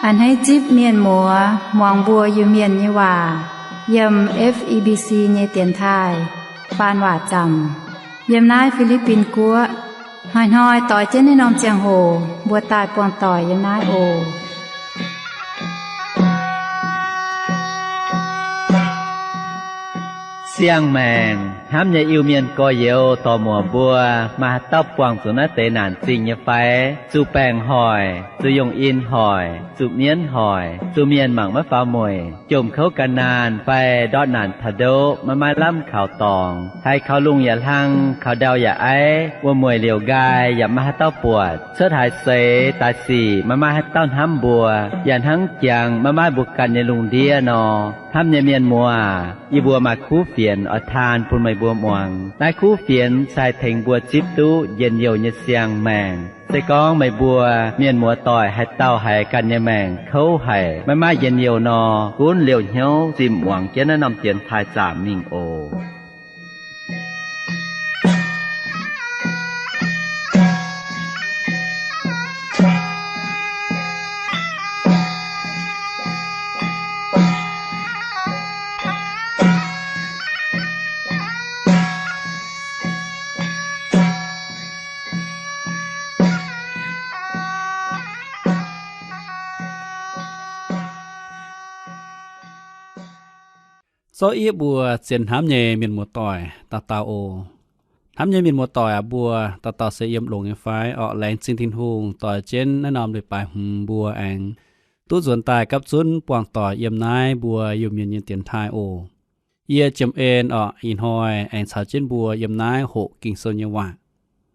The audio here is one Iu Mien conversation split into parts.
A'hneiv zipv mienh muoz muangx mbuo Iu-Mienh nyei waac yiem F E B C nyei dienx taaih faan waac zaamc yiem naaiv Fi^li^bin Guoqv. Hnoi-hnoi doix jienv naaiv norm ziangh hoc mbuo daaih buangh doic yiem naaiv oc. Siang-maengc hnamv nyei Iu-Mienh gorx-youz dorc-muoc mbuo, maaih haaix dauh buangh zuqc naaiv deix naanc zingh nyei fai? Zuqc baengc hoic, zuqc yungh in hoic, zuqc mienv hoic, zuqc mienh mangc maiv faaux mueic, jomc kouv gan naanh fai ndortv naanc taux ndoqv maiv maaih lamh kaux dorngx, haiz kaux lungh yaac hlang, kaux ndau yaac aiv, wuom-mueic liouc nqaai yaac maiv maaih haaix dauh buatc, cuotv haaix seix daaih sic maiv maaih haaix dauh hnamv mbuo, yaac hnangv jangx maiv maaih mbuo ganh nyei lungh ndiev nor. Hnamv nyei mienh muoz, yie mbuo maaih kuv fienx oix taan bun meih mbuo muangx. Naaiv kuv fienx se haih tengx mbuo zipv duqv njien-youh nyei siang-maengc. Se gorngv meih mbuo mienh muoz-doic haaix dauh haiz ganh nyei maengc kouv haic, maiv maaih njien-youh nor, gunv liouh hnyouv zinh muangx jienv naaiv norm dienx taaih zaamc mingh oc. Zorqv yie mbuo zien hnamv nyei mienh muoz-doic dauh dauh oc. Hnamv nyei mienh muoz-doic aac, mbuo dauh dauh se yiem longx nyei fai? Orqc, laengz zingh Tin-Hungh doix jienv naaiv norm leiz-baaix hmz mbuo aengx duqv nzuonx daaih gapv zunv buangh doic yiem naaiv mbuo Iu-Mienh nyei dienx taaih oc. Yie Jiem En orqc, ih hnoi aengx caux jienv mbuo yiem naaiv hoqc Ging-Sou nyei waac.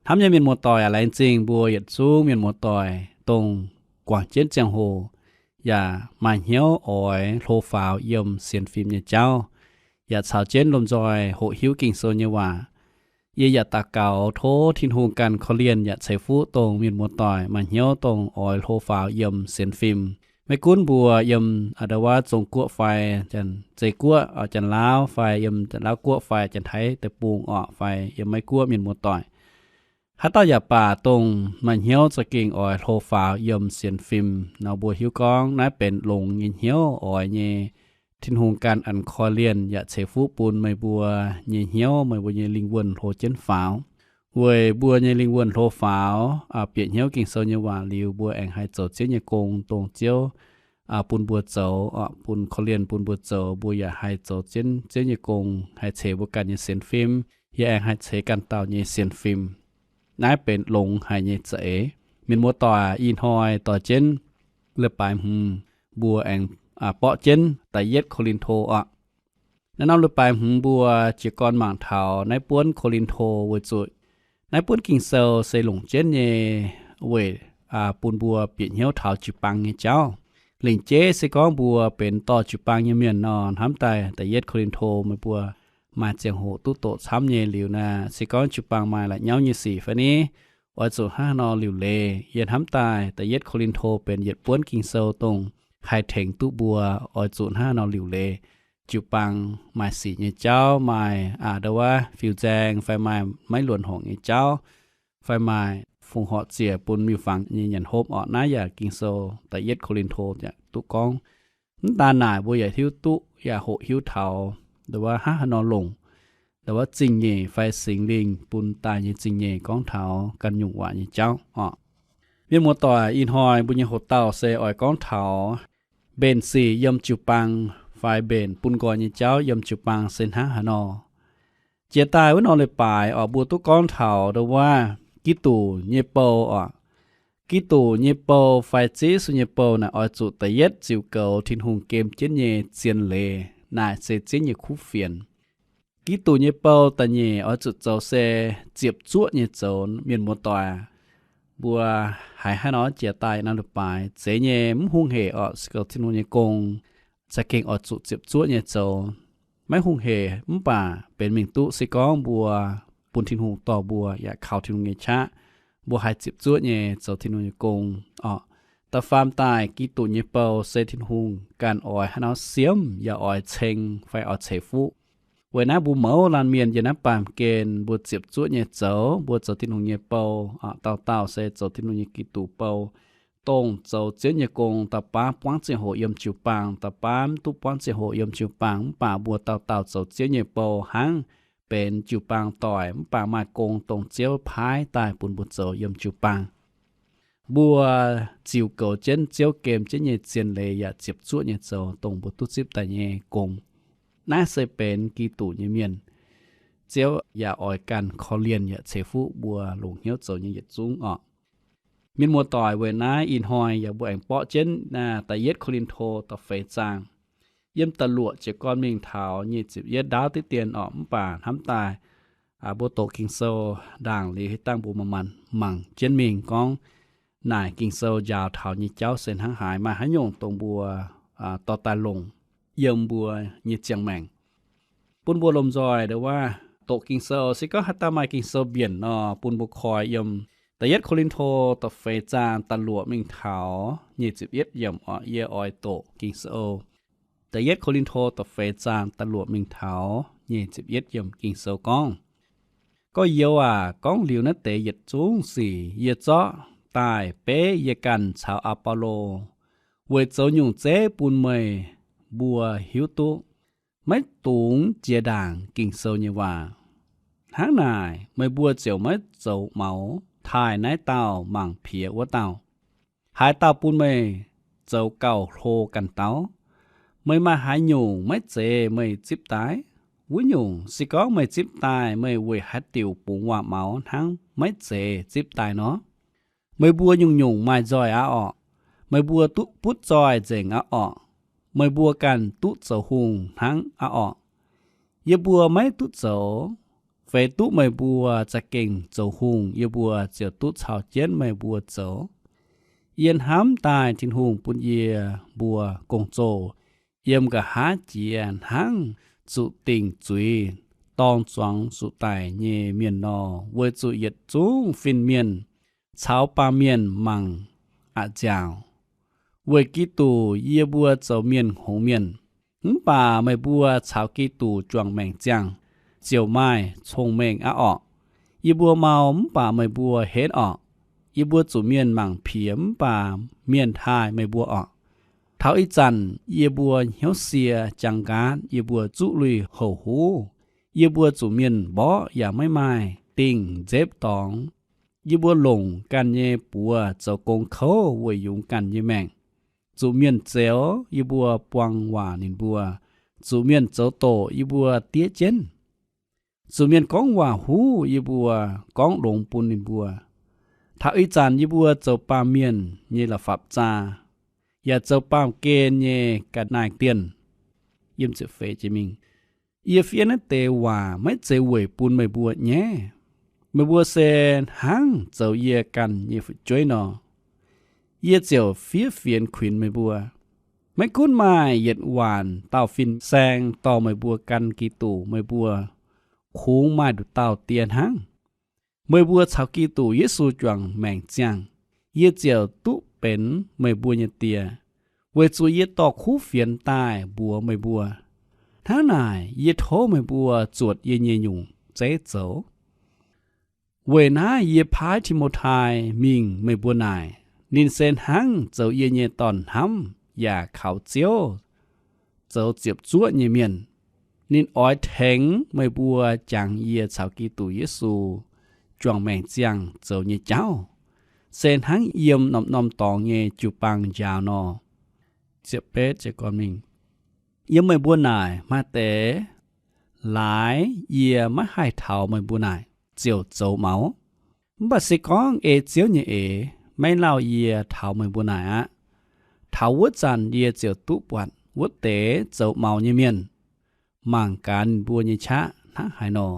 Hnamv nyei mienh muoz-doic aac, laengz zingh mbuo yietc zungv mienh muoz-doic dongh guangc jienv ziangh hoc yaac maaih hnyouv oix hlo faaux yiem sienx fim nyei jauv, yaac caux jienv lomh nzoih hoqc hiuv Ging-Sou nyei waac. Yie yaac daux gaux tov Tin-Hungh ganh korv-lienh yaac ceix fuqv dongh mienh muoz-doic maaih hnyouv dongh oix hlo faaux yiem sienx fim. Maiv gunv mbuo yiem a'nda'waav Zong-Guoqv fai Janx-Zei Guoqv, Janx-Laauv fai yiem Janx-Laauv Guoqv fai Janx-Taiv deic-bung orqc, fai yiem Meiv Guoqv mienh muoz-doic, haaix dauh yaac baac dongh maaih hnyouv za'gengh oix hlo faaux yiem sienx fim nor, mbuo hiuv gorngv naaiv benx longx nyei hnyouv oix nyei. Tin-Hungh ganh a'naiv korv-lienh yaac ceix fuqv bun meih mbuo nyei hnyouv, meih mbuo nyei lingh wuonh hlo jienv faaux. Weic mbuo nyei lingh wuonh hlo faaux, bieqc hnyouv Ging-Sou nyei waac liuz, mbuo aengx haih zoux Ziouv nyei gong dongh Ziouv bun mbuo zoux, bun korv-lienh bun mbuo zoux, mbuo yaac haih zoux jienv Ziouv nyei gong, haih ceix mbuo ganh nyei sienx fim, yaac aengx haih ceix ganh dauh nyei sienx fim. Naaiv benx longx haic nyei za'eix. Mienh muoz-doic, ih hnoi doix jienv leiz-baaix hmz mbuo aengx borqv jienv da'yietv Ko^lin^to orqc. Naaiv norm leiz-baaix hmz mbuo jiez gorn mangc taux naaiv buonv Ko^lin^to weic zuqc naaiv buonv Ging-Sou se longc jienv nyei weic bun mbuo bieqc hnyouv taux jiu-baang nyei jauv. Lingc jeiv se gorngv mbuo benx dorh jiu-baang nyei mienh nor, hnamv daaih da'yietv Ko^lin^to meih mbuo maaih ziangh hoc duqv doqc camv nyei liuz naaic, se gorngv jiu-baang maaih la'nyauv nyei sic fai ni, oix zuqc hnangv haaix nor liuc leiz. Yie hnamv daaih da'yietv Ko^lin^to benx yietc buonv Ging-Sou dongh haih tengx duqv mbuo oix zuqc hnangv haaix nor liuc leiz jiu-baang maaih sic nyei jauv, maaih a'nda'waav fiuv-nzaeng fai maaih maiv luonc horngc nyei jauv, fai maaih fongc horc ziec bun miuc-fangx nyei nyanc hopv orqc. Naaiv yaac Ging-Sou da'yietv Ko^lin^to yaac duqv gorngv. Mv daan naaic, mbuo yaac hiuv duqv yaac hoqc hiuv taux nda'waav hnangv haaix nor longc nda'waav zingh nyeic fai Singx Lingh bun daaih nyei zingh nyeic gorngv taux ganh nyungc waac nyei jauv orqc. Mienh muoz-doic, ih hnoi mbuo nyei hoc-dauh se oix gorngv taux mbenc sic yiem jiu-baang fai mbenc bun nqoi nyei jauv yiem jiu-baang se hnangv haaix nor. Jiex daaih wuov norm leiz-baaix orqc, mbuo duqv gorngv taux nda'waav Giduc nyei bou orqc. Giduc nyei bou fai Ziouv Yesu nyei bou naaic oix zuqc da'yietv ziux goux Tin-Hungh gem jienv nyei zien leiz. Naaic se Ziouv nyei kuv fienx. Giduc nyei bou da'nyeic oix zuqc zoux se ziepc zuoqv nyei zoux. Mienh muoz-doic, mbuo haiz haaix nor jiex daaih norm leiz-baaix zeiz nyei, mv hungh hec orqc, se goux Tin-Hungh nyei gong za'gengh oix zuqc ziepc zuoqv nyei zoux. Maiv hungh hec mv baac benx mingh duqv se gorngv mbuo bun Tin-Hungh dorh mbuo yaac kaux Tin-Hungh nyei qaqv, mbuo haih ziepc zuoqv nyei zoux Tin-Hungh nyei gong orqc. Da'faam daaih, Giduc nyei bou se Tin-Hungh ganh oix haaix nor siemv yaac oix ceng fai oix ceix fuqv. Weic naaiv mbuo mouz laanh mienh yiem naaiv baamh gen mbuo ziepc zuoqv nyei zoux, mbuo zoux Tin-Hungh nyei bou, dauh dauh se zoux Tin-Hungh nyei Giduc bou, dongh zoux Ziouv nyei gong da'baav buangv ziangh hoc yiem jiu-baang, da'baav mv duqv buangv ziangh hoc yiem jiu-baang, mv baac mbuo dauh dauh zoux Ziouv nyei bou hnangv benx jiu-baang doic, mv baac maaih gong dongh Ziouv paaiv daaih bun mbuo zoux yiem jiu-baang. Mbuo ziux goux jienv Ziouv gem jienv nyei zien leiz yaac ziepc zuoqv nyei zoux dongh mbuo duqv zipv daaih nyei gong. Naaiv se benx Giduc nyei mienh. Ziouv yaac oix ganh korv-lienh yaac ceix fuqv mbuo longc hnyouv zoux nyei yietc zungv orqc. Mienh muoz-doic, weic naaiv ih hnoi yaac mbuo aengx borqv jienv da'yietv Ko^lin^to da'feix zaang. Yiem da'luoqc jiez gorn mingh taux nyic ziepc yietv ndaauv diqv dien orqc, mv baac hnamv daaih mbuo doqc Ging-Sou ndaangc liuz, haaix dangh mbuo manc-manc mangc jienv mingh gorngv naaic Ging-Sou njaaux taux nyei jauv se hnangv haaix, maaih haaix nyungc dongh mbuo dorh daaih longc yiem mbuo nyei ziangh maengc. Bun mbuo lomh nzoih ndongc waac doqc Ging-Sou, se gorngv haaix dauh maaih Ging-Sou mbienc nor, bun mbuo koi yiem da'yietv Ko^lin^to da'feix zaang da'luoqc mingh taux nyic ziepc yietv yiemc orqc. Yie oix doqc Ging-Sou. Da'yietv Ko^lin^to da'feix zaang da'luoqc mingh taux nyic ziepc yietv yiemc Ging-Sou gorngv, Gorx-youz aac, gorngv liuz naaiv deix yietc zungv sic yie zorqv daaih beiv yie ganh caux Apollo weic zoux nyungc zeiv bun meih mbuo hiuv duqv, maiv dungx jiex ndaangc Ging-Sou nyei waac. Hnangv naaic, meih mbuo ziouc maiv zoux maux taaih naaiv dauh mangc piex wuov dauh. Haaix dauh bun meih zoux gauh hlo ganh dauh? Meih maaih haaix nyungc maiv zeiz meih zipv daaih? Wuov nyungc, se gorngv meih zipv daaih, meih weic haaix diuc bungx waac-maux hnangv maiv zeiz zipv daaih nor? Meih mbuo nyungc-nyungc maaih nzoih aqv orqc. Meih mbuo duqv butv zoih nzengc aqv orqc. Meih mbuo ganh duqv zoux hungh hnangv aqv orqc. Yie mbuo maiv duqv zoux. Feix duqv meih mbuo za'gengh zoux hungh, yie mbuo ziouc duqv cau jienv meih mbuo zoux. Yie hnamv daaih Tin-Hungh bun yie mbuo gong-zoh yiem nqa'haav jiex hnangv zuqc dingc zuiz dorng zuangx zuqc daic nyei mienh nor, weic zuqc yietc zungv fin-mienh caux baamh mienh mangc a'nziaauc. Weic Giduc yie mbuo zoux mienh hngongx mienh, mv baac meih mbuo caux Giduc juangc maengc ziangh ziouc maaih cong-mengh aqv orqc. Yie mbuo mau mv baac meih mbuo henv orqc. Yie mbuo zuqc mienh mangc piex mv baac mienh taaih meih mbuo orqc. Taux ih zanc yie mbuo hnyouv sie jangx nqaatv, yie mbuo zuqv lui houc huv. Yie mbuo zuqc mienh mborqv yaac maiv maaih dingh nzepv dorngx. Yie mbuo longc ganh nyei buoz zoux gong kouv weic yungz ganh nyei maengc. Zuqc mienh zeux, yie mbuo buang waac ninh mbuo. Zuqc mienh zoux doqc, yie mbuo diev jienv. Zuqc mienh gorngv waac-huv, yie mbuo gorngv longx bun ninh mbuo. Taux ih zanc yie mbuo zoux baamh mienh nyei la'fapv-zaa, yaac zoux baamh gen nyei ga'naaiv-dienh. Yiem ziepc feix jiex mingh, yie fiev naaiv deix waac maiv zeiz weic bun meih mbuo nyaiv. Meih mbuo se hnangv zoux yie ganh nyei fu'jueiv nor, yie ziouc fiev fienx kuinx meih mbuo. Maiv gunv maaih yietc waanc dauh fin-saeng dorh meih mbuo gan Giduc, meih mbuo kungx maaih nduqc dauh die hnangv. Meih mbuo caux Giduc Yesu juangc maengc ziangh, yie ziouc duqv benx meih mbuo nyei die, weic zuqc yie dorh kuv fienx daaih mbuox meih mbuo. Hnangv naaic, yie tov meih mbuo zuotc yie nyei nyungc zeiv zoux. Weic naaiv yie paaiv Ti^mo^tai mingh meih mbuo naaic. Ninh se hnangv zoux yie nyei dorn-hnamv yaac kaux Ziouv zoux ziepc zuoqv nyei mienh. Ninh oix tengx meih mbuo jangx yie caux Giduc Yesu juangc maengc ziangh zoux nyei jauv, se hnangv yiem norm-norm dorngx nyei jiu-baang njaaux nor. Yiem meih mbuo naaic maaih deix laaix yie maiv haih taux meih mbuo naaic ziouc zoux maux. Mv baac se gorngv ei Ziouv nyei eix, maiv lauh yie taux meih mbuo naaic aqv. Taux wuov zanc yie ziouc duqv buatc wuov deix zoux maux nyei mienh. Mangc gaax ninh mbuo nyei qaqv hnangv haaix nor,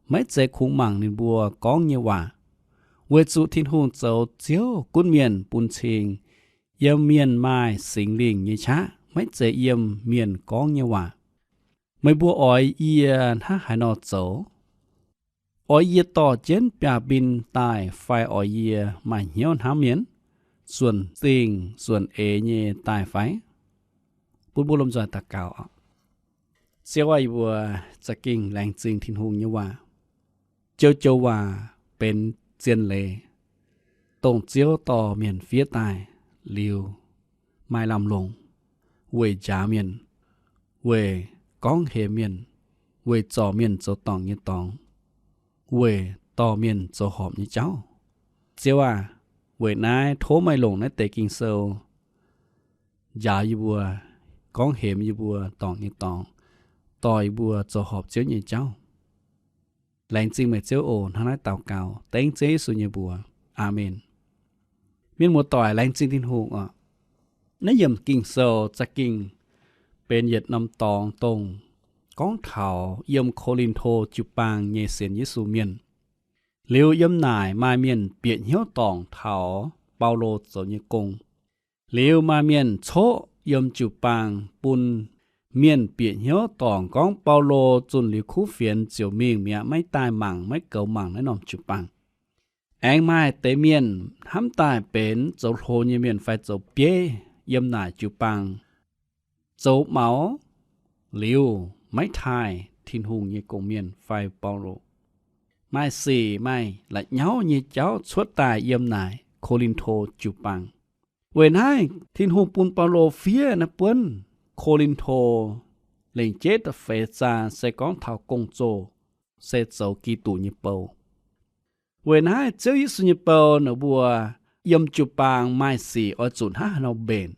maiv zeiz kungx mangc ninh mbuo gorngv nyei waac. Weic zuqc Tin-Hungh zoux Ziouv gunv mienh bun cing yiem mienh maaih Singx Lingh nyei qaqv, maiv zeiz yiem mienh gorngv nyei waac. Meih mbuo oix yie hnangv haaix nor zoux? Oix yie dorh jienv biaav-mbin daaih fai oix yie maaih hnyouv hnamv mienh, suonc zingh suonc eix nyei daaih fai? Bun mbuo lomh nzoih daux gaux. Ziouv aah, yie mbuo za'gengh laengz zingh Tin-Hungh nyei waac. Joux-joux waac benx zien leiz, dongh Ziouv dorh mienh fiev daaih. liuz maaih lamh longc, weic njaaux mienh, weic gorngv hemx mienh, weic zorc mienh zoux dorngc nyei dorngx, weic dorh mienh zoux horpc nyei jauv. Ziouv aah! Weic naaiv tov meih longc naaiv deix Ging-Sou njaaux yie mbuo, gorngv hemx yie mbuo dorngc nyei dorngx, dorh yie mbuo zoux horpc Ziouv nyei jauv. Laengz zingh meih Ziouv oc. Hnangv naaiv daux gaux dengv Ziouv Yesu nyei mbuox. Aamen. Mienh muoz-doic, laengz zingh Tin-Hungh oc. Naaiv yiemc Ging-Sou za'gengh benx yietc norm dorngx dongh gorngv taux yiem Ko^lin^to jiu-baang nyei sienx Yesu mienh. Liuz yiem naaic maaih mienh bieqc hnyouv dorngc taux Baulo zoux nyei gong. Liuz maaih mienh coqv yiem jiu-baang bun mienh bieqc hnyouv dorngc gorngv Baulo zunh liuz kuv fienx ziouc mingh mi'aqv, maiv daaih mangc, maiv goux mangc naaiv norm jiu-baang. Aengx maaih deix mienh hnamv daaih benx zoux hlo nyei mienh fai zoux bieiv yiem naaic jiu-baang zoux maux liuz maiv taaih Tin-Hungh nyei gong-mienh fai Baulo. Maaih sic maaih la'nyauv nyei jauv cuotv daaih yiem naaic Ko^lin^to jiu-baang. Weic naaiv Tin-Hungh bun Baulo fiev naaiv buonv Ko^lin^to lengc jeiv da'feix zaang se gorngv taux gong-zoh, se zoux Giduc nyei bou. Weic naaiv Ziouv Yesu nyei bou, ninh mbuo yiem jiu-baang maaih sic oix zuqc hnangv haaix nor mbenc.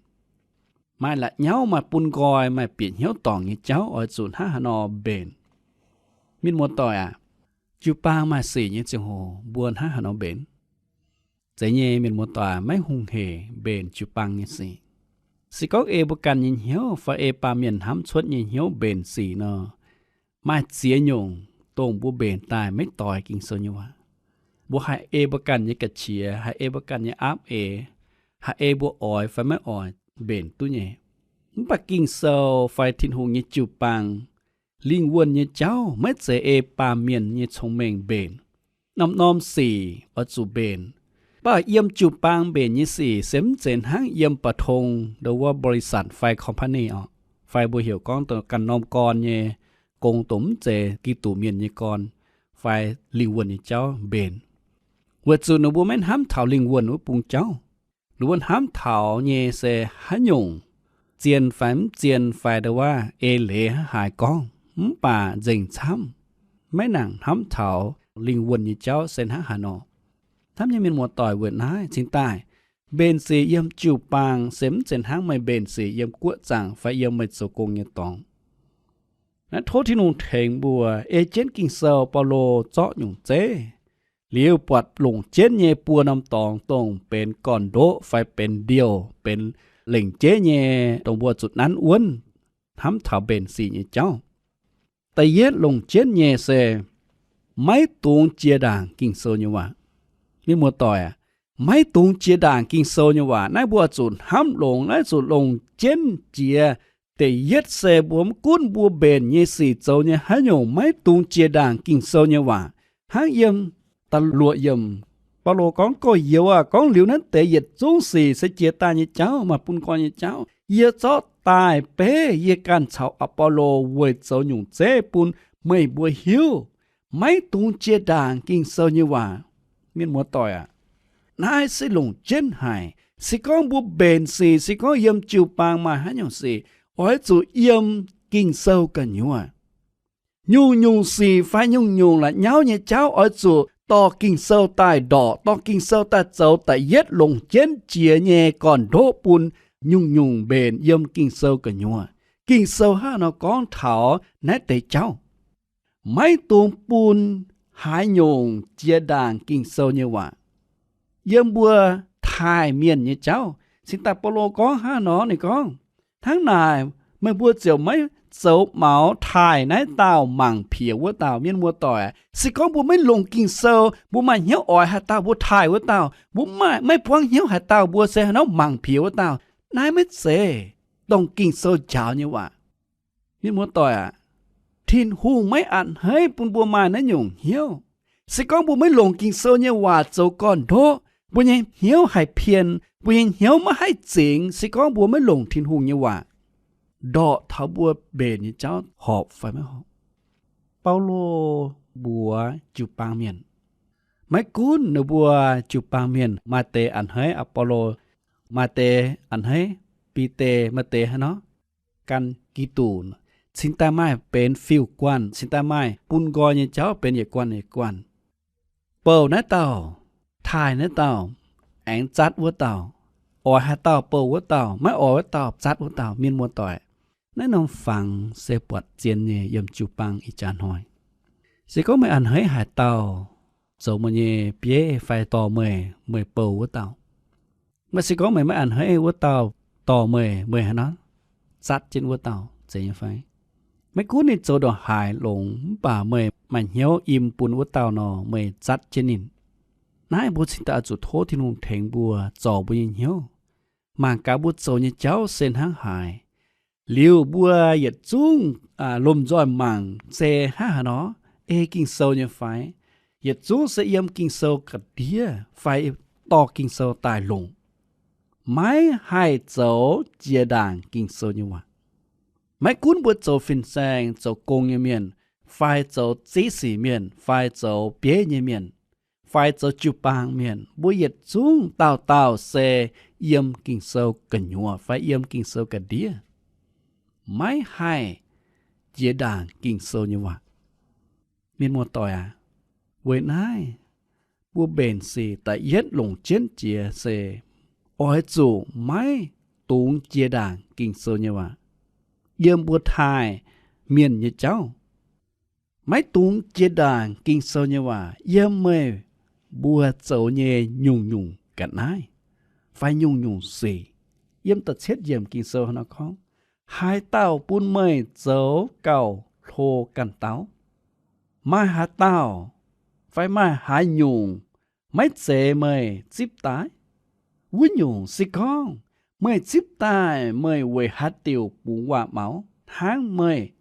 Maaih la'nyauv, maaih bun nqoi, maaih bieqc hnyouv dorngc nyei jauv oix zuqc hnangv haaix nor mbenc. Mienh muoz-doic aac, jiu-baang maaih sic nyei ziangh hoc mbuo hnangv haaix nor mbenc? Zeiz nyei, mienh muoz-doic, maiv hungh hec mbenc jiu-baang nyei sic. Se gorngv ei mbuo ganh nyei hnyouv fai ei baamh mienh hnamv cuotv nyei hnyouv mbenc sic nor, maaih ziex nyungc dongh mbuo mbenc daaih maiv doix Ging-Sou nyei waac. Mbuo haih ei mbuo ganh nyei ga'qiex, haih ei mbuo ganh nyei aapv eix, haih ei mbuo oix fai maiv oix mbenc duqv nyei. Mv baac Ging-Sou fai Tin-Hungh nyei jiu-baang, lingh wuonh nyei jauv maiv zeiz ei baamh mienh nyei cong-mengh mbenc. Norm-norm sic oix zuqc mbenc. Mv baac yiem jiu-baang mbenc nyei sic se mv zeiz hnangv yiem ba'tong ndo wuov บริษัท fai company oc, fai mbuo heuc gorngv ganh norm gorn nyei gong, dongh mv zeiz Giduc mienh nyei gorn fai lingh wuonh nyei jauv mbenc. Weic zuqc ninh mbuo maiv hnamv taux lingh wuonh wuov bung jauv. Ninh mbuo hnamv taux nyei se haaix nyungc, zien fai mv zien fai ndo wuov eix leiz haaix haaix gorngv, mv baac nzengc camv, maiv nangc hnamv taux lingh wuonh nyei jauv se hnangv haaix nor. Hnamv nyei mienh muoz-doic, weic naaiv cingx daaih mbenc sic yiem jiu-baang se mv zeiz hnangv meih mbenc sic yiem guoqv zaangc fai yiem meih zoux gong nyei dorngx. Naaiv tov Tin-Hungh tengx mbuo ei jienv Ging-Sou, Baulo zorqv nyungc zeiv, liuz buatc longc jienv nyei buo norm dorngx dongh benx gorn-ndoqv fai benx ndiouh, benx lengc jeiv nyei dongh mbuo zuqc nanv wuonv hnamv taux mbenc sic nyei jauv. Da'yietv longc jienv nyei se maiv dungx jiex ndaangc Ging-Sou nyei waac. Mienh muoz-doic aac, maiv dungx jiex ndaangc Ging-Sou nyei waac. Naaiv mbuo zuqc hnamv longx, naaiv zuqc longc jienv jiex. Da'yietv se mbuo mv gunv mbuo mbenc nyei sic zoux nyei haaix nyungc, maiv dungx jiex ndaangc Ging-Sou nyei waac. Hnangv yiem da'luoqc yiemc, Baulo gorngv, gorx-youz aah, gorngv liuz naaiv deix yietc zungv sic se jiex daaih nyei jauv, maaih bun nqoi nyei jauv, yie zorqv daaih beiv yie ganh caux Apollo weic zoux nyungc zeiv bun meih mbuo hiuv. Maiv dungx jiex ndaangc Ging-Sou nyei waac. Mienh muoz-doic aac, naaiv se longc jienv haic. Se gorngv mbuo mbenc sic, se gorngv yiem jiu-baang maaih haaix nyungc sic, oix zuqc yiem Ging-Sou gu'nyuoz. Nyungc-nyungc sic fai nyungc-nyungc la'nyauv nyei jauv oix zuqc dorh Ging-Sou daaih ndorqc, dorh Ging-Sou daaih zoux da'yietv longc jienv jiex nyei gorn-ndoqv bun nyungc-nyungc mbenc yiem Ging-Sou gu'nyuoz. Ging-Sou hnangv nor gorngv taux naaiv deix jauv. Maiv dungx bun haaix nyungc jiex ndaangc Ging-Sou nyei waac. Yiem mbuo taaih mienh nyei jauv, cingx daaih Baulo gorngv hnangv nor, ninh gorngv, hnangv naaic meih mbuo ziouc maiv zoux maux taaih naaiv dauh mangc piex wuov dauh. Mienh muoz-doic, se gorngv mbuo maiv longc Ging-Sou, mbuo maaih hnyouv oix haaix dauh mbuo taaih wuov dauh, mbuo maiv, maiv buangv hnyouv haaix dauh mbuo se haaix nor mangc piex wuov dauh, naaiv maiv zeiz dongh Ging-Sou njaaux nyei waac. Mienh muoz-doic aac, Tin-Hungh maiv a'hneiv bun mbuo maaih naaiv nyungc hnyouv. Se gorngv mbuo maiv longc Ging-Sou nyei waac zoux gorn-ndoqv, mbuo nyei hnyouv haih pien, mbuo nyei hnyouv maiv haih zingx, se gorngv mbuo maiv longc Tin-Hungh nyei waac ndorqc taux mbuo mbenc nyei jauv horpc fai maiv horpc. Baulo mbuox jiu-baang mienh, maiv gunv ninh mbuo jiu-baang mienh maaih deix a'hneiv Apollo, Maaih deix a'hneiv, Bide maaih deix hnangv nor, gan Giduc, cingx daaih maaih benx fiuv-guanh, cingx daaih maaih bun nqoi nyei jauv benx yietc guanh yietc guanh. Bouh naaiv dauh, taaih naaiv dauh, aengx zatv wuov dauh. Oix haaix dauh bouh wuov dauh, maiv oix wuov dauh zatv wuov dauh. Mienh muoz-doic, naaiv norm fangx se buatc zien nyei yiem jiu-baang ih jaax hnoi. Se gorngv meih a'hneiv haaix dauh zoux meih nyei bieiv fai dorh meih, meih bouh wuov dauh. Mv baac se gorngv meih maiv a'hneiv wuov dauh dorh meih, meih hnangv nor zatv jienv wuov dauh, zeiz nyei fai? Maiv gunv ninh zoux ndongc haaix longx, mv baac meih maaih hnyouv im bun wuov dauh nor, meih zatv jienv ninh. Naaiv mbuo cingx daaih oix zuqc tov Tin-Hungh tengx mbuo zorc mbuo nyei hnyouv. Mangc gaax mbuo zoux nyei jauv se hnangv haaix. Liuz mbuo yietc zungv lomh nzoih mangc se hnangv haaix nor, ei Ging-Sou nyei fai? Yietc zungv se yiem Ging-Sou ga'ndiev fai dorh Ging-Sou daaih longc, maiv haih zoux jiex ndaangc Ging-Sou nyei waac. Maiv gunv mbuo zoux fin-saeng, zoux gong nyei mienh, fai zoux ziv sic mienh, fai zoux bieiv nyei mienh, fai zoux jiu-baang mienh, mbuo yietc zungv dauh dauh se yiem Ging-Sou gu'nyuoz fai yiem Ging-Sou ga'ndiev, maiv haih jiex ndaangc Ging-Sou nyei waac. Mienh muoz-doic aac, weic naaiv mbuo mbenc sic da'yietv longc jienv jiex se oix zuqc maiv dungx jiex ndaangc Ging-Sou nyei waac yiem mbuo taaih mienh nyei jauv. Maiv dungx jiex ndaangc Ging-Sou nyei waac yiem meih mbuo zoux nyei nyungc-nyungc ga'naaiv fai nyungc-nyungc sic. Yiem da'cietv yiemc Ging-Sou hnangv nor gorngv, haaix dauh bun meih zoux gauh hlo ganh dauh? Maaih haaix dauh fai maaih haaix nyungc maiv zeiz meih zipv daaih? Wuov nyungc se gorngv meih zipv daaih meih weic haaix diuc bungx waac-maux hnangv meih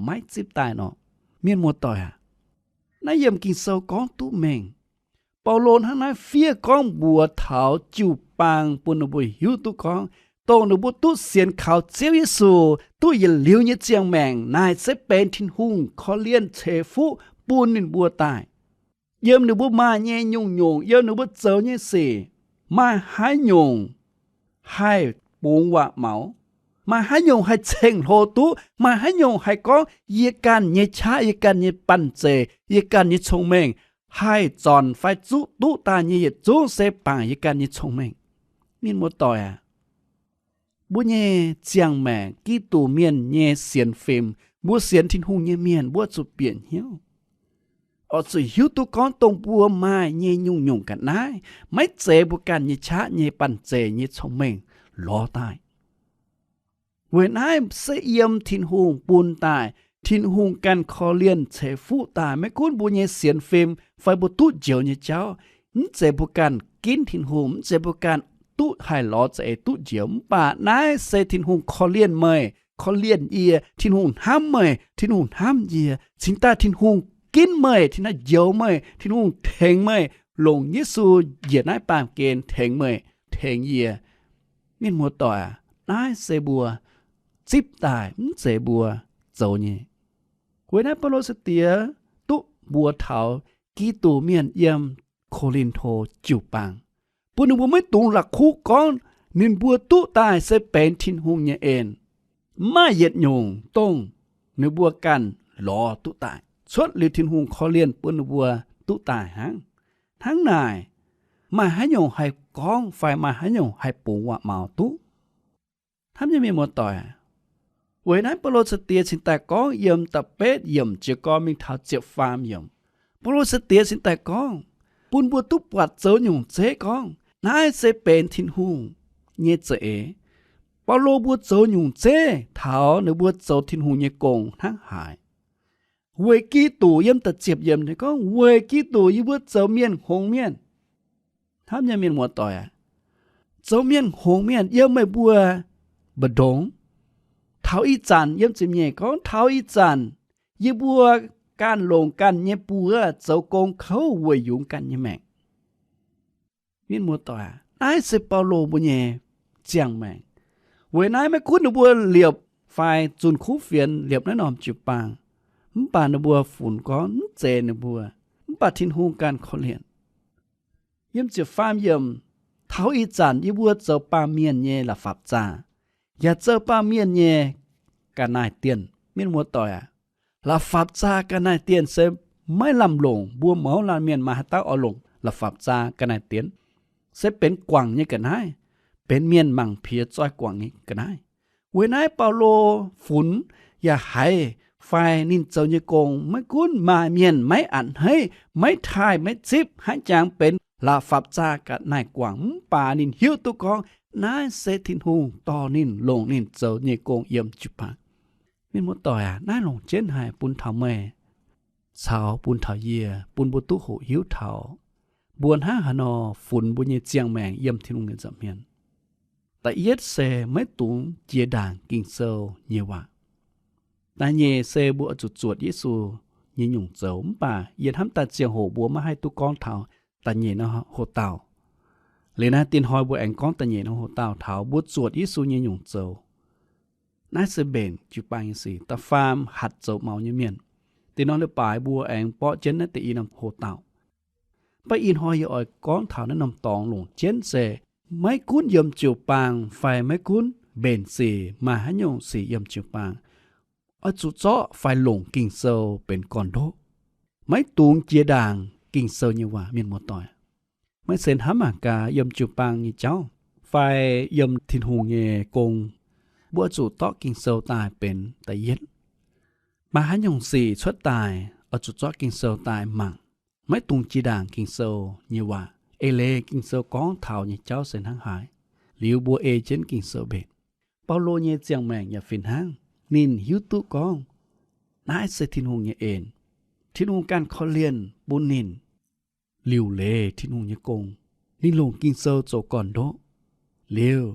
maiv zipv daaih nor. Mienh muoz-doic aac, naaiv yiem Ging-Sou gorngv duqv mengh. Baulo hnangv naaiv fiev gorngv mbuox taux jiu-baang bun ninh mbuo hiuv duqv gorngv, dongh ninh mbuo duqv sienx kaux Ziouv Yesu, duqv yietc liuz nyei ziangh maengc naaic se benx Tin-Hungh korv-lienh ceix fuqv bun ninh mbuo daaih. Yiem ninh mbuo maaih nyei nyungc-nyungc, yiem ninh mbuo zoux nyei sic, maaih haaix nyungc haih bungx waac-maux? Maaih haaix nyungc haih ceng-hlo duqv? Maaih haaix nyungc haih gorngv yie ganh nyei qaqv, yie ganh nyei banh zeic, yie ganh nyei cong-mengh haih zornc fai zuqv duqv daaih nyei? Yietc zungv se bangc yie ganh nyei cong-mengh. Mienh muoz-doic aac, mbuo nyei ziangh maengc, Giduc mienh nyei sienx fim, mbuo sienx Tin-Hungh nyei mienh, mbuo zuqc bieqc hnyouv, oix zuqc hiuv duqv gorngv dongh mbuo maaih nyei nyungc-nyungc ga'naaiv maiv zeiz mbuo ganh nyei qaqv nyei banh zeic nyei cong-mengh lorz daaih. Weic naaiv se yiem Tin-Hungh bun daaih, Tin-Hungh ganh korv-lienh ceix fuqv daaih. Maiv gunv mbuo nyei sienx fim fai mbuo duqv njoux nyei jauv, mv zeiz mbuo ganh ginv Tin-Hungh, mv zeiz mbuo ganh duqv haih lorz za'eix duqv njoux. Mv baac naaiv se Tin-Hungh korv-lienh meih, korv-lienh yie. Tin-Hungh hnamv meih, Tin-Hungh hnamv yie. Cingx daaih Tin-Hungh ginv meih, Tin-Hungh njoux meih, Tin-Hungh tengx meih, longc Yesu njiec naaiv baamh gen tengx meih, tengx yie. Mienh muoz-doic aac, naaiv se mbuo zipv daaih, mv zeiz mbuo zoux nyei. Weic naaiv Baulo sai-diex duqv mbuox taux Giduc mienh yiem Ko^lin^to jiu-baang, bun ninh mbuo maiv dungx la'kuqv gorngv ninh mbuo duqv daaih se benx Tin-Hungh nyei en. Mv maaih yietc nyungc dongh ninh mbuo ganh lorz duqv daaih, cuotv liuz Tin-Hungh korv-lienh bun ninh mbuo duqv daaih hnangv. Hnangv naaic, maaih haaix nyungc haih gorngv fai maaih haaix nyungc haih bungx waac-maux duqv? Hnamv nyei mienh muoz-doic, weic naaiv Baulo sai-diex cingx daaih gorngv yiem da'betv yiemc jiez gorn mingh taux ziepc faam yiemc, Baulo sai-diex cingx daaih gorngv bun mbuo duqv buatc zoux nyungc zeiv gorngv naaiv se benx Tin-Hungh nyei za'eix. Baulo mbuo zoux nyungc zeiv taux ninh mbuo zoux Tin-Hungh nyei gong hnangv haaix. Weic Giduc, yiem da'ziepc yiemc ninh gorngv, weic Giduc yie mbuo zoux mienh hngongx mienh. Hnamv nyei mienh muoz-doic aac, zoux mienh hngongx mienh yiem meih mbuo mbu'ndongx. Taux ih zanc, yiem ziepc nyeic gorngv, taux ih zanc yie mbuo ganh longc ganh nyei buoz zoux gong kouv weic yungz ganh nyei maengc. Mienh muoz-doic aac, naaiv se Baulo mbuo nyei ziangh maengc. Weic naaiv maiv gunv ninh mbuo liepc fai zunh kuv fienx liepc naaiv norm jiu-baang, mv baac ninh mbuo funx gorngv mv zeiz ninh mbuo, mv baac Tin-Hungh ganh korv-lienh. Yiem ziepc faam yiemc, Taux ih zanc yie mbuo zoux baamh mienh nyei la'fapv-zaah, yaac zoux baamh mienh nyei ga'naaiv-dienh. Mienh muoz-doic aac, la'fapv-zaah ga'naaiv-dienh se maiv lamh longc. Mbuo mouz laanh mienh maaih haaix dauh oix longc la'fapv-zaah ga'naaiv-dienh? Se benx guangc nyei ga'naaiv, benx mienh mangc piex zoih guangc nyei ga'naaiv. Weic naaiv Baulo funx yaac haiz fai ninh zoux nyei gong, maiv gunv maaih mienh maiv a'hneiv, maiv taaih, maiv zipv, haiv jangx benx la'fapv-zaah ga'naaiv guangc, mv baac ninh hiuv duqv gorngv naaiv se Tin-Hungh dorh ninh longc ninh zoux nyei gong yiem jiu-baang. Mienh muoz-doic aac, naaiv longc jienv haic bun taux meih caux bun taux yie, bun mbuo duqv hoqc hiuv taux mbuo hnangv haaix nor funx mbuo nyei ziangh maengc yiem Tin-Hungh nyei nza'hmien. Da'yietv se maiv dungx jiex ndaangc Ging-Sou nyei waac. Da'nyeic se mbuo oix zuqc zuotc Yesu nyei nyungc zoux. Mv baac yie hnamv daaih ziangh hoc mbuo maiv haih duqv gorngv taux da'nyeic norm hoc-dauh. Liuz naaiv dinh hnoi mbuo aengx gorngv da'nyeic norm hoc-dauh taux mbuo zuotc Yesu nyei nyungc zoux. Naaiv se mbenc jiu-baang nyei sic. Da'faam hatc zoux maux nyei mienh. Dinh norm leiz-baaix mbuo aengx borqv jienv naaiv deix i norm hoc-dauh. Mv baac ih hnoi yie oix gorngv taux naaiv norm dorngx longc jienv se maiv gunv yiem jiu-baang fai maiv gunv mbenc sic, maaih haaix nyungc sic yiem jiu-baang, oix zuqc zorqv fai longc Ging-Sou benx gorn-ndoqv. Maiv dungx jiex ndaangc Ging-Sou nyei waac, mienh muoz-doic. Maiv se hnamv mangc gaax yiem jiu-baang nyei jauv fai yiem Tin-Hungh nyei gong, mbuo oix zuqc dorqv Ging-Sou daaih benx da'yietv. Maaih haaix nyungc sic cuotv daaih, oix zuqc zorqv Ging-Sou daaih mangc. Maiv dungx jiex ndaangc Ging-Sou nyei waac. Eix leiz Ging-Sou gorngv taux nyei jauv se hnangv haaix, liuz mbuo ei jienv Ging-Sou mbenc. Baulo nyei ziangh maengc yaac fih hnangv. Ninh hiuv duqv gorngv naaiv se Tin-Hungh nyei en. Tin-Hungh ganh korv-lienh bun ninh liuc leiz Tin-Hungh nyei gong. Ninh longc Ging-Sou zoux gorn-ndoqv. Liuz,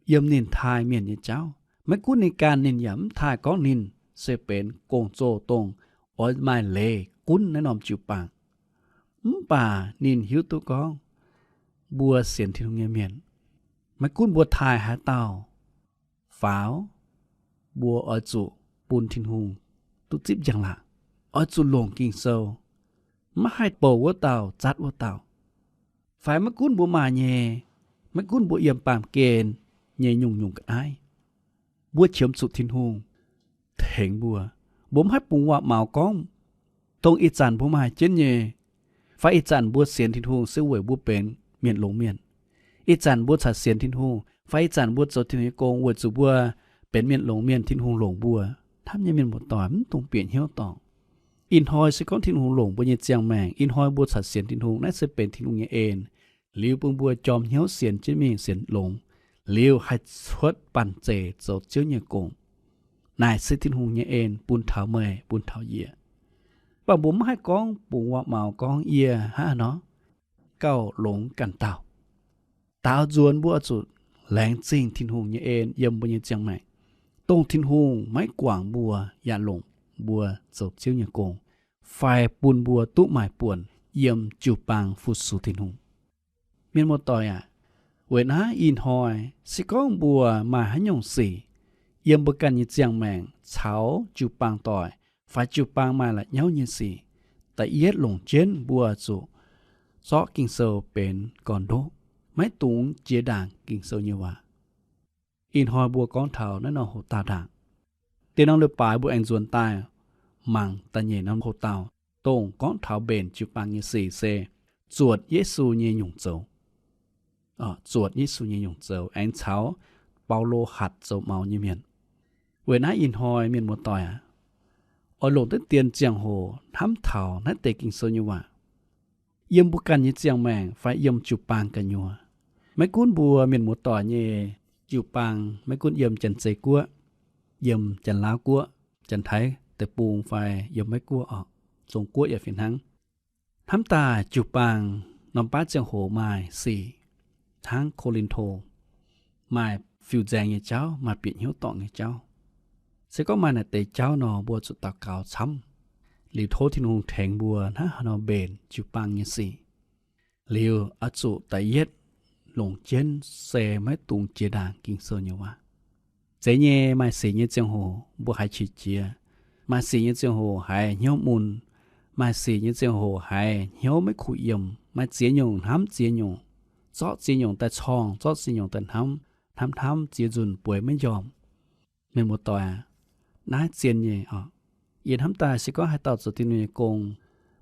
yiem ninh taaih mienh nyei jauv, maiv gunv ninh ganh, ninh yaac mv taaih gorngv ninh se benx gong-zoh dongh oix maaih leiz gunv naaiv norm jiu-baang. Mv baac ninh hiuv duqv gorngv mbuo sienx Tin-Hungh nyei mienh, maiv gunv mbuo taaih haaix dauh faaux, mbuo oix zuqc bun Tin-Hungh duqv zipv njang-laangc, oix zuqc longc Ging-Sou, maiv haih bouc wuov dauh zatv wuov dauh. Fai maiv gunv mbuo maaih nyei, maiv gunv mbuo yiem baamh gen nyei nyungc-nyungc ga'naaiv, mbuo qiemx zuqc Tin-Hungh tengx mbuo. Mbuo mv haih bungx waac-maux gorngv, dongh ih zanc mbuo maaih jienv nyei, fai ih zanc mbuo sienx Tin-Hungh se weic mbuo benx mienh longx mienh. Ih zanc mbuo caux sienx Tin-Hungh fai ih zanc mbuo zoux Tin-Hungh nyei gong weic zuqc mbuo benx mienh longx mienh, Tin-Hungh longc mbuo. Hnamv nyei mienh muoz-doic, mv dungx bieqc hnyouv dorngc. Ih hnoi se gorngv Tin-Hungh longc mbuo nyei ziangh maengc, ih hnoi mbuo caux sienx Tin-Hungh, naaiv se benx Tin-Hungh nyei en, liuz bun mbuo jorm hnyouv sienx jienv mingh, sienx longx, liuz haih cuotv banh zeic zoux Ziouv nyei gong. Naaic se Tin-Hungh nyei en bun taux meih, bun taux yie. Mv baac mbuo mv haih gorngv bungx waac-maux gorngv yie hnangv haaix nor gauh longx ganh dauh. Daaux nzuonx mbuo oix zuqc laengz zingh Tin-Hungh nyei en yiem mbuo nyei ziangh maengc, dongh Tin-Hungh maiv guangc mbuo yaac longc mbuo zoux Ziouv nyei gong, fai bun mbuo duqv maaih buonc yiem jiu-baang fu-sux Tin-Hungh. Mienh muoz-doic aac, weic naaiv ih hnoi se gorngv mbuo maaih haaix nyungc sic yiem mbuo ganh nyei ziangh maengc caux jiu-baang doic, fai jiu-baang maaih la'nyauv nyei sic, da'yietv longc jienv mbuo zuqc zorqv Ging-Sou benx gorn-ndoqv, maiv dungx jiex ndaangc Ging-Sou nyei waac. Ih hnoi mbuo gorngv taux naaiv norm hoc-dauh ndaangc. Deix norm leiz-baaix mbuo aengx nzuonx daaih mangc da'nyeic norm hoc-dauh, dongh gorngv taux mbenc jiu-baang nyei sic se zuotc Yesu nyei nyungc zoux. Zuotc Yesu nyei nyungc zoux aengx caux Baulo hatc zoux maux nyei mienh. Weic naaiv ih hnoi mienh muoz-doic aac, oix longc diqv dien ziangh hoc hnamv taux naaiv deix Ging-Sou nyei waac. Yiem mbuo ganh nyei ziangh maengc fai yiem jiu-baang gu'nyuoz, maiv gunv mbuo mienh muoz-doic nyei jiu-baang, maiv gunv yiem Janx-Zei Guoqv, yiem Janx-Laauv Guoqv, Janx-Taiv deic-bung fai yiem Meiv Guoqv orqc, Zong Guoqv yaac fih hnangv. Hnamv daaih jiu-baang norm baav ziangh hoc maaih sic hnangv Ko^lin^to, maaih fiuv-nzaeng nyei jauv, maaih bieqc hnyouv dorngc nyei jauv. Se gorngv maaih naaic deix jauv nor, mbuo zuqc daux gaux camv, liuz tov Tin-Hungh tengx mbuo hnangv haaix nor mbenc jiu-baang nyei sic. Liuz oix zuqc da'yietv longc jienv se maiv dungx jiex ndaangc Ging-Sou nyei waac. Zeiz nyei, maaih sic nyei ziangh hoc mbuo haiz qiex jiez, maaih sic nyei ziangh hoc haiz hnyouv mun, maaih sic nyei ziangh hoc haiz hnyouv maiv kuh yiem, maaih ziex nyungc hnamv ziex nyungc, zorqv ziex nyungc daaih corngh, zorqv ziex nyungc daaih hnamv, hnamv hnamv ziex nzunc bueix maiv njormh. Mienh muoz-doic aac, naaiv zien nyei oc. Yie hnamv daaih se gorngv haaix dauh zoux Tin-Hungh nyei gong,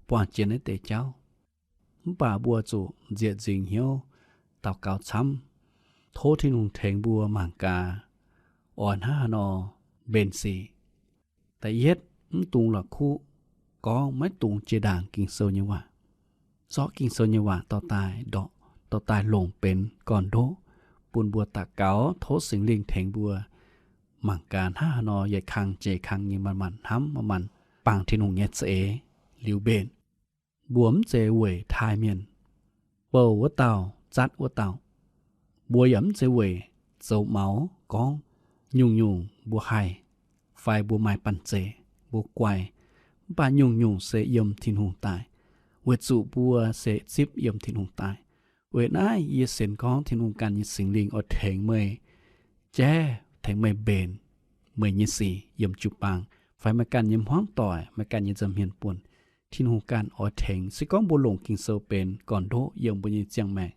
buangh jiex naaiv deix jauv. Mv baac mbuo zuqc nzieqc nzingc hnyouv daux gaux camv, tov Tin-Hungh tengx mbuo mangc gaax, oix hnangv haaix nor mbenc sic. Da'yietv, mv dungx la'kuqv gorngv maiv dungx jiex ndaangc Ging-Sou nyei waac. Zorqv Ging-Sou nyei waac dorh daaih ndorqc, dorh daaih longc benx gorn-ndoqv bun mbuo daux gaux, tov Singx Lingh tengx mbuo mangc gaax hnangv haaix nor yietc kang jiex kang nyei manc-manc hnamv, manc-manc bangc Tin-Hungh nyei za'eix liuz mbenc. Mbuo mv zeiz weic taaih mienh, bouh wuov dauh, zatv wuov dauh. Mbuo yaac mv zeiz weic zoux maux gorngv nyungc-nyungc mbuo haih fai mbuo maaih banh zeic, mbuo guai, mv baac nyungc-nyungc se yiem Tin-Hungh daaih, weic zuqc mbuo se zipv yiem Tin-Hungh daaih. Weic naaiv yie sienx gorngv Tin-Hungh ganh nyei Singx Lingh oix tengx meih jaiv, tengx meih mbenc meih nyei sic yiem jiu-baang, fai meih ganh nyei hmuangv doic, meih ganh nyei nza'hmien buonc, Tin-Hungh ganh oix tengx. Se gorngv mbuo longc Ging-Sou benx gorn-ndoqv yiem mbuo nyei ziangh maengc,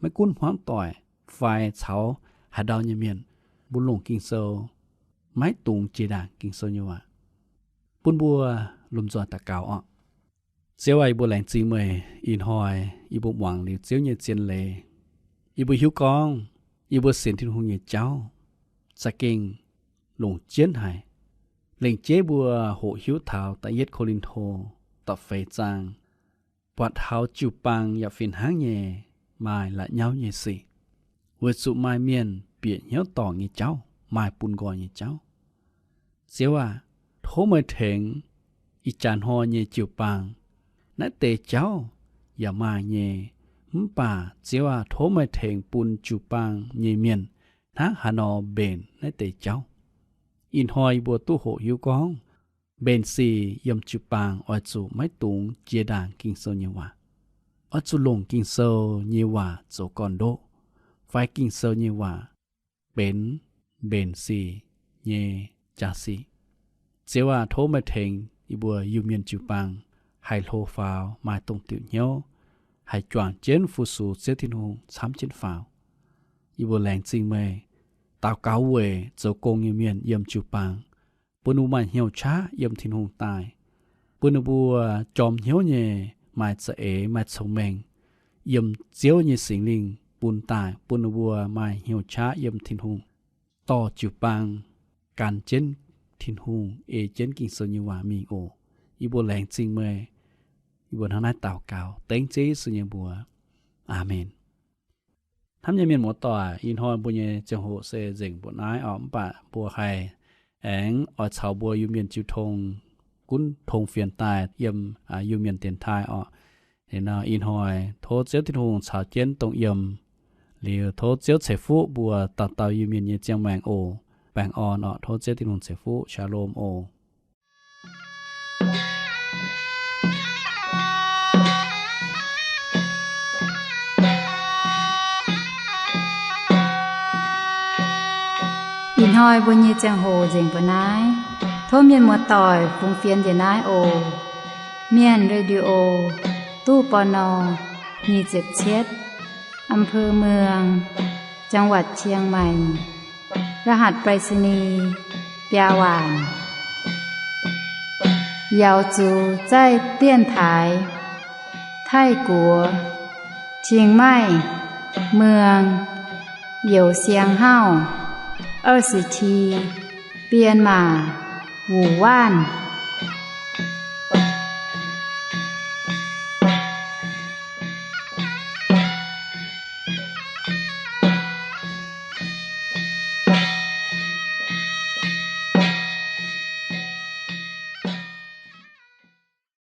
maiv gunv hmuangv doic fai caux haaix ndau nyei mienh, mbuo longc Ging-Sou maiv dungx jiex ndaangc Ging-Sou nyei waac. Bun mbuo lomh nzoih daux gaux oc. Ziouv aac, yie mbuo laengz zingh meih ih hnoi yie mbuo muangx liuz Ziouv nyei zien leiz. Yie mbuo hiuv gorngv yie mbuo sienx Tin-Hungh nyei jauv za'gengh longc jienv haic. Lengc jeiv mbuo hoqc hiuv taux da'yietv Ko^lin^to da'feix zaang, buatc taux jiu-baang yaac fih hnangv nyei maaih la'nyauv nyei sic, weic zuqc maaih mienh bieqc hnyouv dorngc nyei jauv, maaih bun nqoi nyei jauv. Ziouv aac, tov meih tengx ih jaax hnoi nyei jiu-baang. Naaiv deix jauv yaac maaih nyei, mv baac Ziouv aac, tov meih tengx bun jiu-baang nyei mienh hnangv haaix nor mbenc naaiv deix jauv. Ih hnoi yie mbuo duqv hoqc hiuv gorngv mbenc sic yiem jiu-baang oix zuqc maiv dungx jiex ndaangc Ging-Sou nyei waac. Oix zuqc longc Ging-Sou nyei waac zoux gorn-ndoqv, fai Ging-Sou nyei waac benx mbenc sic nyei jaax-sic. Ziouv aac, tov meih tengx yie mbuo Iu-Mienh jiu-baang haih hlo faaux, maaih dongh diuc hnyouv, haih juangc jienv fu-sux Ziouv Tin-Hungh camv jienv faaux. Yie mbuo laengz zingh meih, daux gaux weic zoux gong nyei mienh yiem jiu-baang, bun ninh mbuo maaih hnyouv qaqv yiem Tin-Hungh daaih, bun ninh mbuo jorm hnyouv nyei, maaih za'eix, maaih cong-mengh, yiem Ziouv nyei Singx Lingh bun daaih, bun ninh mbuo maaih hnyouv qaqv yiem Tin-Hungh, dorh jiu-baang gan jienv Tin-Hungh, ei jienv Ging-Sou nyei waac mingh oc. Yie mbuo laengz zingh meih. Yie mbuo hnangv naaiv daux gaux dengv Ziouv Yesu nyei mbuox. Aamen. Hnamv nyei mienh muoz-doic, ih hnoi mbuo nyei ziangh hoc se nzengc mbuoqc naaiv oc. Mv baac mbuo haih aengx oix caux mbuo Iu-Mienh jiu tong gunv tong fienx daaih yiem Iu-Mienh dienx taaih oc. Ih hnoi tov Ziouv Tin-Hungh caux jienv dongh yiem. Liuz tov Ziouv ceix fuqv mbuo dauh dauh Iu-Mienh nyei ziangh maengc oc. Baengh orn oc. Tov Ziouv Tin-Hungh ceix fuqv. Shalom oc. Ih hnoi mbuo nyei ziangh hoc nzengc mbuoqc naaiv. Tov mienh muoz-doic fungx fienx njiec naaiv oc. Mienh Radio, ตู้ ปณ. nyic ziepc cietv, อำเภอเมือง จังหวัดเชียงใหม่ รหัสไปรษณีย์ biaa waanc. 瑶族在电台 Taiv-Guoqv, Chiang Mai, เมือง Yauh Siang Hauv, 二十七, Bienh Maac, Wuonh Waanc.